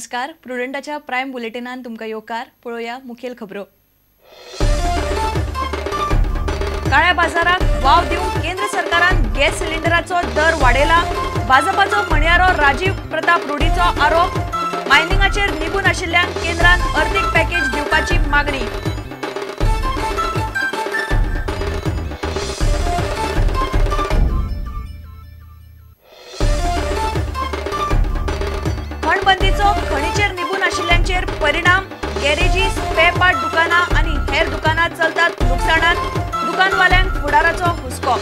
नमस्कार, प्रुडंटाच्या प्रायम बुलेटिनान तुमकां येवकार. पळोवया मुखेल खबरो. काळ्या बाजाराक वाव दिवंक केंद्र सरकारान गॅस सिलिंडराचो दर वाडयला. भाजपाचो म्हणयारो राजीव प्रताप रुडीचो आरोप. मायनिंगाचेर निबून आशिल्ल्यान केंद्रान अर्थीक पॅकेज दिवपाची मागणी. खणबंदीचो खणीचेर निबून आशिल्ल्यांचेर परिणाम. गॅरेजी, स्पेअर पार्ट दुकानां आनी हेर दुकानां चलतात लुकसाणांत. दुकानवाल्यांक फुडाराचो हुस्को.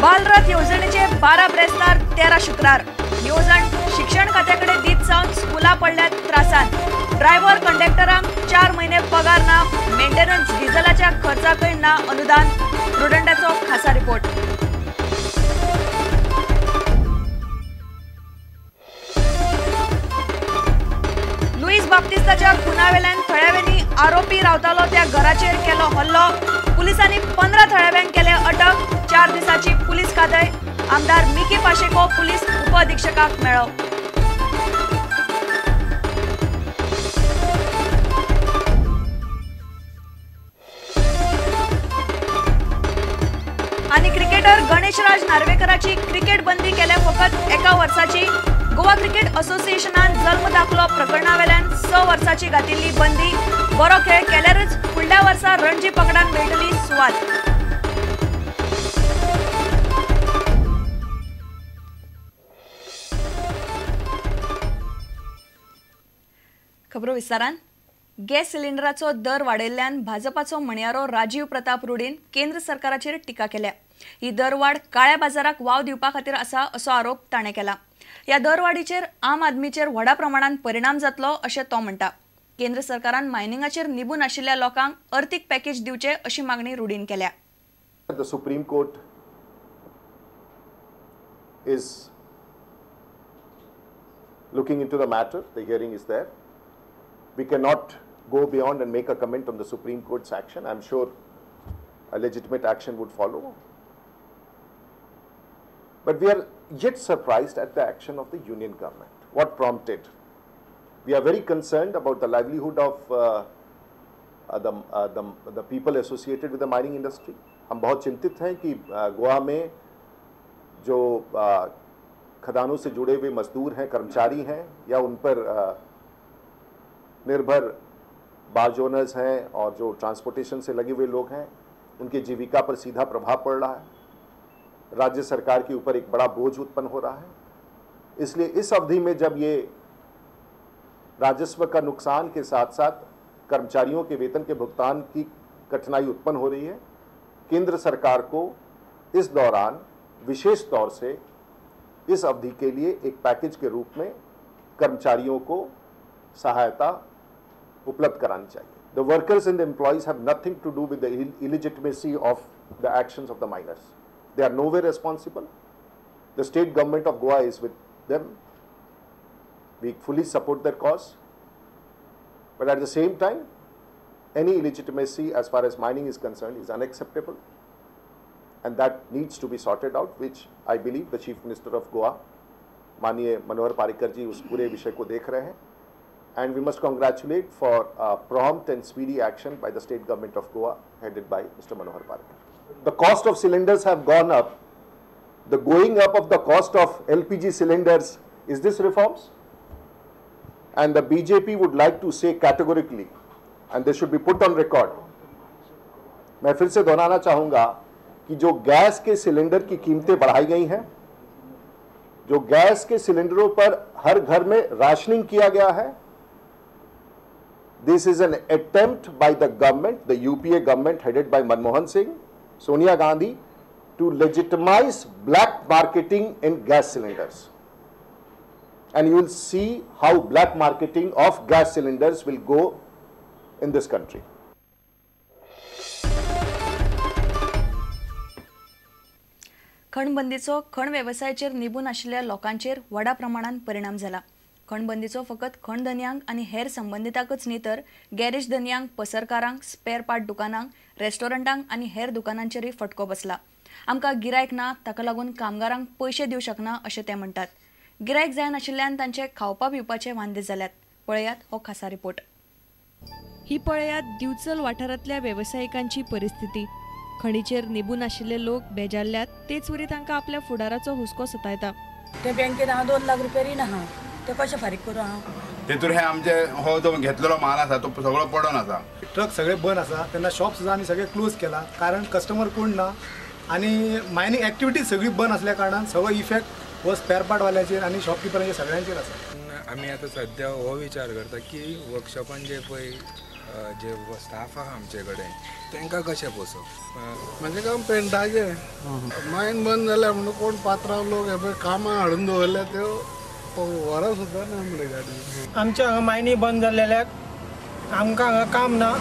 बालरथ येवजणेचे 12 ब्रेस्तार 13 शुक्रार. येवजण शिक्षण खात्याकडे दीत सावन स्कुलां पडल्यात त्रासांत. ड्रायव्हर कंडक्टरांक 4 म्हयने पगार ना. मेंटेनन्स डिझलाच्या खर्चाकय ना अनुदान. प्रुडंटाचो खासा रिपोर्ट. लुईस बाप्तिस्ताच्या खुनावेल्यान थळाव्यांनी आरोपी रावतालो त्या घराचेर केलो हल्लो. पुलिसांनी 15 थळाव्यांक केले अटक. 4 दिसांची पुलीस कादय. आमदार मिकी पाशेको पुलीस उपअधिक्षकाक मेळ्ळो. आनी क्रिकेटर गणेशराज नार्वेकराची क्रिकेट बंदी केल्या फकत 1 वर्साची. गोवा क्रिकेट असोसिएशनान जल्म दाखलो प्रकरणावेल्यान 6 वर्साची घातिल्ली बंदी. बरो खेळ केल्यारच फुडल्या वर्सा रणजी पंगडान मेळटली सुवात. खबरो विस्तारान. गॅस सिलिंडराचो दर वाडयल्ल्यान भाजपाचो म्हणयारो राजीव प्रताप रुडीन केंद्र सरकाराचेर टिका केल्या. ही दरवाड काळ्या बाजाराक वाव दिवपा खातीर आसा असो आरोप ताणें केला. ह्या दरवाडीचेर आम आदमीचेर व्हडा प्रमाणान परिणाम जातलो अशें तो म्हणटा. केंद्र सरकारान मायनिंगाचेर निबून आशिल्ल्या लोकांक अर्थीक पॅकेज दिवचे अशी मागणी रुडीन केल्या. The Supreme Court is looking into the matter. The hearing is there. We cannot go beyond and make a comment on the Supreme Court's action. I'm sure a legitimate action would follow. But we are yet surprised at the action of the union government. What prompted? We are very concerned about the livelihood of the people associated with the mining industry. हम बहुत चिंतित हैं कि गोवा में जो खदानों से जुड़े हुए मजदूर हैं, कर्मचारी हैं, या उन पर निर्भर बार्ज ओनर्स हैं और जो ट्रांसपोर्टेशन से लगे हुए लोग हैं, उनकी जीविका पर सीधा प्रभाव पड़ रहा है. राज्य सरकार के ऊपर एक बड़ा बोझ उत्पन्न हो रहा है. इसलिए इस अवधि में जब ये राजस्व का नुकसान के साथ साथ कर्मचारियों के वेतन के भुगतान की कठिनाई उत्पन्न हो रही है, केंद्र सरकार को इस दौरान विशेष तौर से इस अवधि के लिए एक पैकेज के रूप में कर्मचारियों को सहायता उपलब्ध करानी चाहिए. The workers and the employees have nothing to do with the illegitimacy of the actions of the miners. They are nowhere responsible. The state government of Goa is with them. We fully support their cause. But at the same time, any illegitimacy as far as mining is concerned is unacceptable, and that needs to be sorted out, which I believe the Chief Minister of Goa, माननीय मनोहर पारिकर जी, उस पूरे विषय को देख रहे हैं. And we must congratulate for prompt and speedy action by the state government of Goa, headed by Mr. Manohar Parrikar. The cost of cylinders have gone up. The going up of the cost of LPG cylinders, is this reforms? And the BJP would like to say categorically, and this should be put on record. मैं फिर से दोहराना चाहूँगा कि जो gas K cylinder की कीमतें बढ़ाई गई हैं, जो गैस के सिलेंडरों पर हर घर में राशनिंग किया गया है, this is an attempt by the government, the UPA government headed by Manmohan Singh, Sonia Gandhi, to legitimize black marketing in gas cylinders. And you will see how black marketing of gas cylinders will go in this country. खणबंदीचो खण वेवसायाचेर निबून आशिल्ल्या लोकांचेर व्हडा प्रमाणान परिणाम जाला. खणबंदीचो फकत खणधनयांक आनी हेर संबंदितांकच न्ही तर गॅरेज धनयांक, पसरकारांक, स्पेअर पार्ट दुकानांक, रेस्टॉरंटांक आनी हेर दुकानांचेरय फटको बसला. आमकां गिरायक ना, ताका लागून कामगारांक पयशे दिवं शकना अशें ते म्हणटात. गिरायक जायनाशिल्ल्यान तांचे खावपा पिवपाचे वांदे जाल्यात. पळयात हो खासा रिपोर्ट. ही पळयात दिवचल वाठारांतल्या वेवसायिकांची परिस्थिती. खणीचेर निबून आशिल्ले लोक बेजारल्यात, तेच वरी तांकां आपल्या फुडाराचो हुस्को सतायता. ते बँकेत हांव 2 लाख रुपया रीण आहा, ते कशें फारीक करूं हांव? तेतूर हे आमचे हो जो घेतलेलो माल आसा तो सगळो पडोन आसा. ट्रक सगळे बंद आसा तेन्ना शॉप सुद्दां आमी सगळे क्लोज केला, कारण कस्टमर कोण ना आनी मायनींग एक्टिविटीज सगळी बंद आसल्या कारणान सगळो इफेक्ट हो स्पेअर पार्ट वाल्याचेर आनी शॉपकिपरांचेर सगळ्यांचेर आसा. आमी आतां सद्या हो विचार करता की वर्कशॉपान जे पळय जे स्टाफ आहा आमचे कडेन तांकां कशें पोसप. म्हाजें काम पेंटाचें, मायन बंद जाल्या म्हणून कोण पात्रांव लोक हे पळय कामां हाडून दवरल्या त्यो वरां सुद्दां ना म्हणले गाडी. आमच्या हांगा मायनी बंद जाल्ल्याक आमकां हांगा काम ना,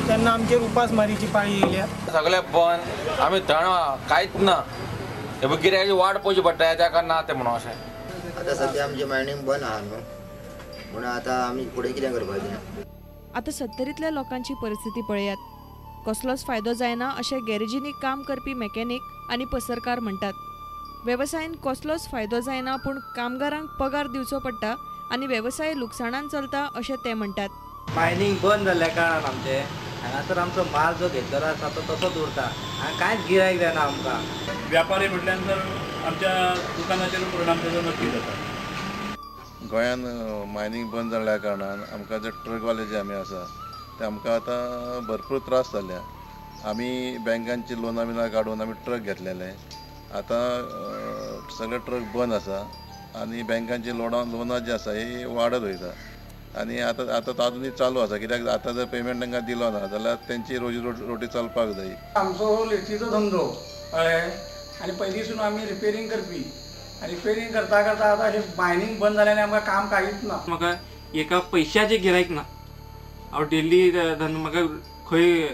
तेन्ना आमचेर उपास मारीची पाळी येयल्या. सगळें बंद, आमी धण कांयच ना, हे पळय गिरायकाची वाट पळोवची पडटा ताका ना तें म्हणून अशें. आतां सद्या आमचें मायनींग बंद आहा न्हू, म्हणून आतां आमी फुडें कितें करपाचें. आतां सत्तरींतल्या लोकांची परिस्थिती पळयात. कसलोच फायदो जायना अशें गॅरेजींनी काम करपी मेकॅनीक आनी पसरकार म्हणटात. वेवसायान कसलोच फायदो जायना, पूण कामगारांक पगार दिवचो पडटा आनी वेवसाय लुकसाणान चलता अशें ते म्हणटात. मायनींग बंद जाल्ल्या कारणान आमचें हांगासर आमचो माल जो घेतलेलो आसा तो तसोच उरता आनी कांयच गिरायक जायना आमकां. व्यापारी म्हटल्यान तर आमच्या दुकानाचेर परिणाम तेजो नक्की जाता. गोंयान मायनींग बंद जाल्ल्या कारणान आमकां जे ट्रकवाले जे आमी आसा ते आमकां आतां भरपूर त्रास जाल्या. आमी बँकांची लोनां बिनां काडून आमी ट्रक घेतलेले, आतां सगळे ट्रक बंद आसा आनी बँकांची लोनां जी आसा ही वाडत वयता आनी आतां आतां तो आजुनूय चालू आसा, कित्याक आतां जर पेमेंट तांकां दिलो ना जाल्यार तेंची रोजी रोटी चलपाक जाय. आमचो हो लेथीचो धंदो कळ्ळें, आनी पयलींसून आमी रिपेरींग करपी. रिपेरींग करता करता आतां हे मायनींग बंद जाल्यान आमकां काम कांयच ना. म्हाका एका पयशाचें गिरायक ना. हांव डेली म्हाका खंय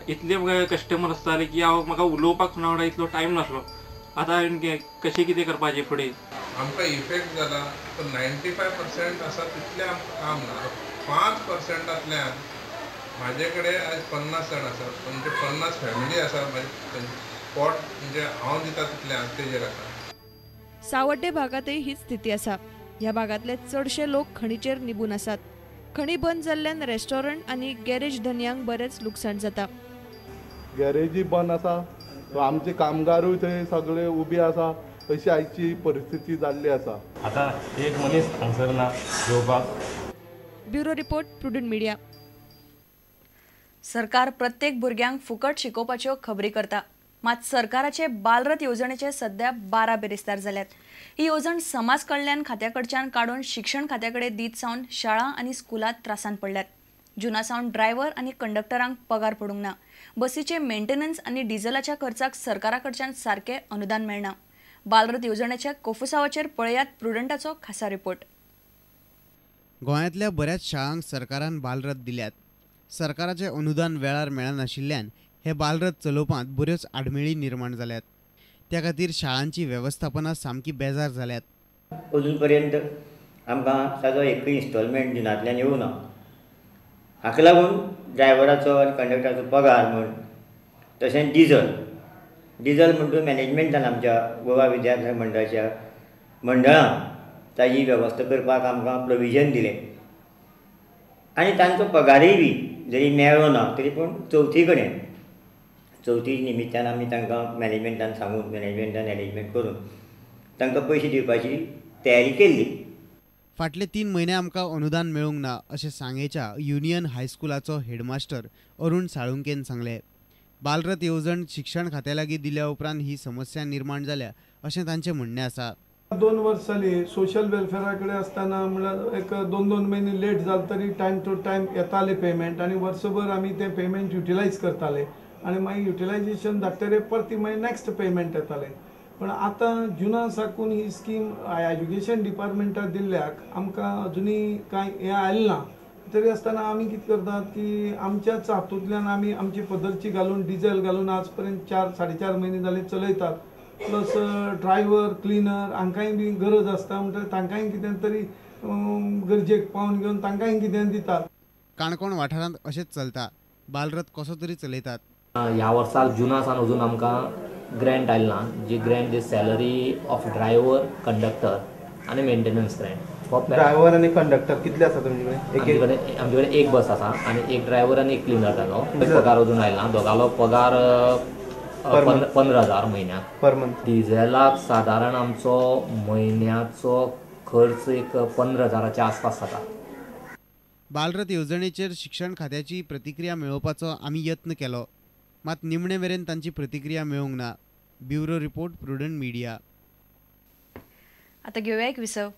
इतले म्हाका कस्टमर आसताले की हांव म्हाका उलोवपाक कोणा वांगडा इतलो टायम नासलो. आतां हांवें कशें कितें करपाचें फुडें. आमकां इफेक्ट जाला तो 95% आसा तितलें आमकां काम ना. 5%तल्यान म्हाजे कडेन आयज 50 जाण आसात, म्हणजे 50 फॅमिली आसा, म्हाजे पोट म्हणजे हांव दिता तितलें तेजेर आसा. सावड्डे भागांतय हीच स्थिती आसा. ह्या भागांतले चडशे लोक खणीचेर निबून आसात. खणी बंद जाल्ल्यान रेस्टॉरंट आनी गॅरेज धनयांक बरेंच लुकसाण जाता. गॅरेजी बंद आसा, आमचे कामगारूय थंय सगळे उबे आसा, अशी आयची परिस्थिती जाल्ली आसा. आतां एक मनीस हांगसर ना घेवपाक. Bureau report, Prudent Media. सरकार प्रत्येक भुरग्यांक फुकट शिकोवपाच्यो खबरी करता, मात सरकाराचे बालरथ येवजणेचे सध्या 12 बेरेस्तार जाल्यात. ही येवजण समाज कल्याण खात्या कडच्यान काडून शिक्षण खात्या कडेन दीत सावन शाळा आनी स्कुलां त्रासान पडल्यात. जुना सावन ड्रायव्हर आनी कंडक्टरांक पगार पडूंक ना. बसीचे मेंटेनन्स आनी डिझलाच्या खर्चाक सरकारा कडच्यान सारकें अनुदान मेळना. बालरथ येवजणेच्या कोफुसावाचेर पळयात प्रुडंटाचो खासा रिपोर्ट. गोंयांतल्या बऱ्याच शाळांक सरकारान बालरथ दिल्यात. सरकाराचें अनुदान वेळार मेळनाशिल्ल्यान हे बालरथ चलोवपांत बऱ्योच आडमेळी निर्माण जाल्यात. त्या खातीर शाळांची वेवस्थापनां सामकी बेजार जाल्यात. अजून पर्यंत आमकां ताजो एकूय इन्स्टॉलमेंट जुनांतल्यान येवना. हाका लागून ड्रायव्हराचो आनी कंडक्टराचो पगार म्हूण, तशेंच डिजल डिजल म्हणटून मॅनेजमेंटान आमच्या गोवा विद्यार्थी मंडळाच्या मंडळान ताजी वेवस्था करपाक आमकां प्रोविजन दिलें आनी तांचो पगारूय बी जरी मेळ्ळो ना तरी पूण चवथी कडेन चवथी निमित्तान आमी तांकां मॅनेजमेंटान सांगून मॅनेजमेंटान एरेंजमेंट करून तांकां पयशे दिवपाची तयारी केल्ली. फाटले 3 म्हयने आमकां अनुदान मेळूंक ना अशें सांगेच्या युनियन हायस्कुलाचो हेडमास्टर अरुण साळुंकेन सांगलें. बालरथ येवजण शिक्षण खात्या लागीं दिल्या उपरांत ही समस्या निर्माण जाल्या अशें तांचें म्हणणें आसा. 2 वर्स जाली सोशल वेलफेरा कडेन आसतना म्हणल्यार एक 2-2 म्हयने लेट जाले तरी टायम टू टायम येताले पेमेंट आनी वर्सभर आमी तें पेमेंट युटिलायज करताले आनी मागीर युटिलायजेशन जातकीर परती मागीर नेक्स्ट पेमेंट येतालें. पण आतां जुना साकून ही स्कीम एज्युकेशन डिपार्टमेंटाक दिल्ल्याक आमकां अजुनूय कांय हें आयलें ना. तरी आसतना आमी कितें करतात की आमच्याच हातूंतल्यान आमी आमची पदरची घालून डिझल घालून आज पर्यंत 4 साडे 4 म्हयने जाले चलयतात. प्लस ड्रायव्हर क्लिनर हांकांय बी गरज आसता म्हणटकीर तांकांय कितें तरी गरजेक पावन घेवन तांकांय कितें दितात. काणकोण वाठारांत अशेंच चलता. बालरथ कसो तरी चलयतात. ह्या वर्साक जुना सावन अजून आमकां ग्रँट आयला ना. जी grant ji salary of driver, conductor आनी मेंटेनन्स ग्रँट. ड्रायव्हर आनी कंडक्टर कितले आसा तुमचे कडेन? आमचे कडेन एक बस आसा आनी एक ड्रायव्हर आनी एक क्लिनर. जालो पगार अजून आयला ना. दोगालो पगार 15,000 म्हयन्याक पर मंथ. डिझेलाक सादारण आमचो म्हयन्याचो खर्च एक 15,000च्या आसपास जाता. बालरथ येवजणेचेर शिक्षण खात्याची प्रतिक्रिया मेळोवपाचो आमी यत्न केलो, मात निमणे मेरेन तांची प्रतिक्रिया मेळूंक ना. Bureau report, Prudent media. आता घेवया एक विसव.